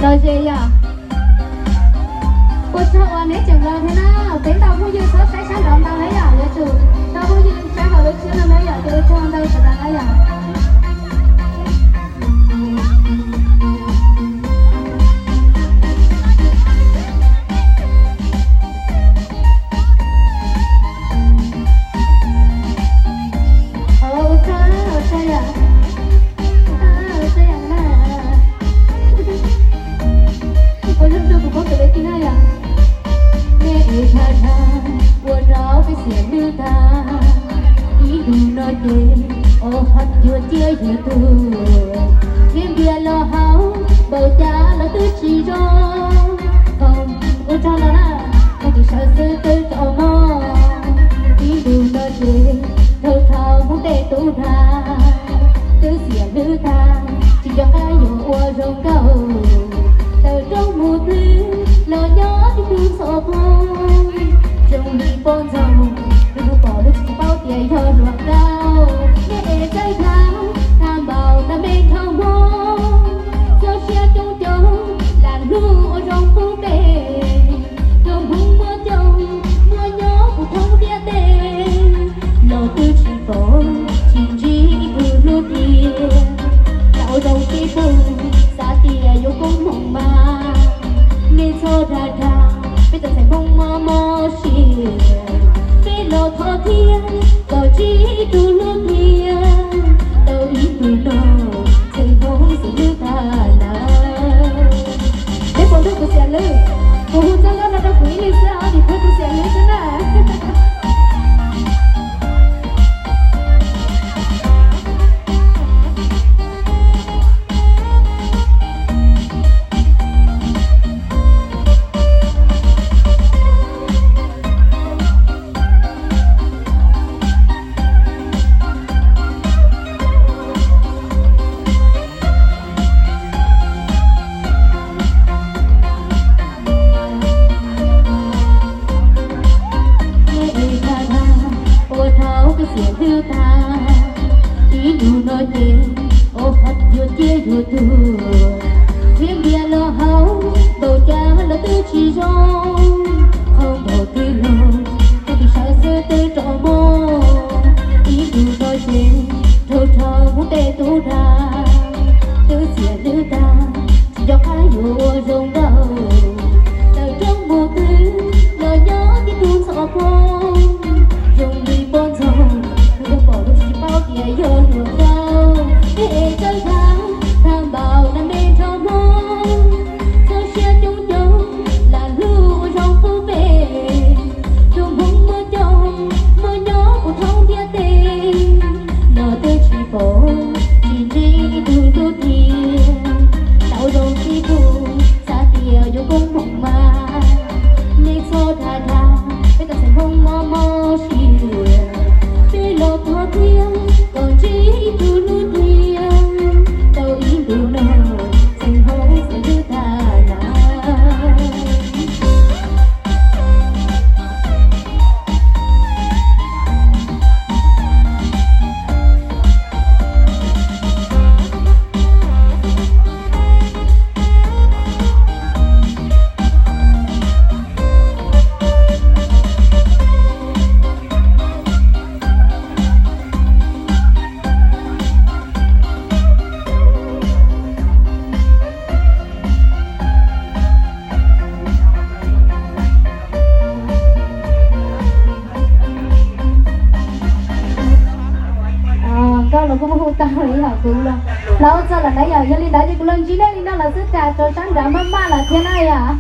Los ze yom. Ua tsaug uas neb tseem los thiab na. Peb ntau phooj ywg txhob saib sab nraud ntau na yom, yuav tsum ntau phooj ywg saib hauv lub tsheb no na yom, ces ua tsaug ntau tsav tas na yom. Ua tsaug, ua tsaug yom. Ua tsaug yom na. Ua tsaug rau kuv phooj ywg li na yom. Neb es dhau dhau ua rau peb xiam hlwb tag. Ib ntus no ces ua haj yuav ciaj yuav tuag, thiab npias los haus npaum cas los twb tsis zoo. Ua tsaug ntau na, koj tus sawv xwb twb tsaus mog. Ib ntus no ces dhau dhau Hmoob tej tub dag, twb xiam hlwb tag, tsis nco qab yuav ua zoo nkauj. Tawm rooj mus twg los nyob tib tug txhom phooj, zoo li poj ntxoog, lub hnub pom lub tsis paub tias yog hluas nkauj. Neb es txawj dag, tag npaum nag me nrog Hmoob, txoj sia coob coob, lam hlub ua zoo puv pem. Tus Hmoob muaj coob muaj nyob puv thoob ntiaj teb, los twb tsis pom tsis ntsib ib tug hlub tiag. Lam ua zoo sib pug, xav tias yuav koob hmoov mas, nej txhob dag dag, peb cov ntxhais Hmoob mob mob siab, peb los thov thiab kom ntsib ib tug hlub tiag, tau ib ntus no ntxhais Hmoob xiam hlwb tag lawm. Neb puas nrog kuv xiam hlwb? Kuv hu txoj nkauj no rau kuv ib leeg xwb os, nim pub kuv xiam hlwb xwb na. Neb es dhau dhau ua rau peb xiam hlwb tag. Ib ntus no ces ua haj yuav ciaj yuav tuag, thiab npias los haus npaum cas los twb tsis zoo. Qhov npaum twg los koj tus sawv xwb twb tsaus mog. Ib ntus no ces dhau dhau Hmoob tej tub dag, twb xiam hlwb tag, tsis nco qab yuav ua zoo nkauj. Tawm rooj mus twg los nyob tib tug txhom phooj, zoo li poj ntxoog, lub hnub pom lub tsis paub tias yog hluas nkauj. Neb es txawj dag, tag npaum nag me nrog Hmoob, txoj sia coob coob, lam hlub ua zoo puv pem. Tus Hmoob muaj coob muaj nyob puv thoob ntiaj teb, los twb tsis pom tsis ntsib ib tug hlub tiag. Lam ua zoo sib pug, xav tias yuav koob hmoov mas, nej txhob dag dag, peb cov ntxhais Hmoob mob mob siab, peb los thov thiab kom ntsib ib tug hlub tiag, tau ib ntus no ntxhais Hmoob xiam hlwb tag lawm. Nkauj los kuj muab hu tag li hom kuv los, los ua txog lawm na yom. Yog li ntawd ces kuv los ntsib nej li no los xwb tas, rau sab nrad maj maj lawm thiab na yom.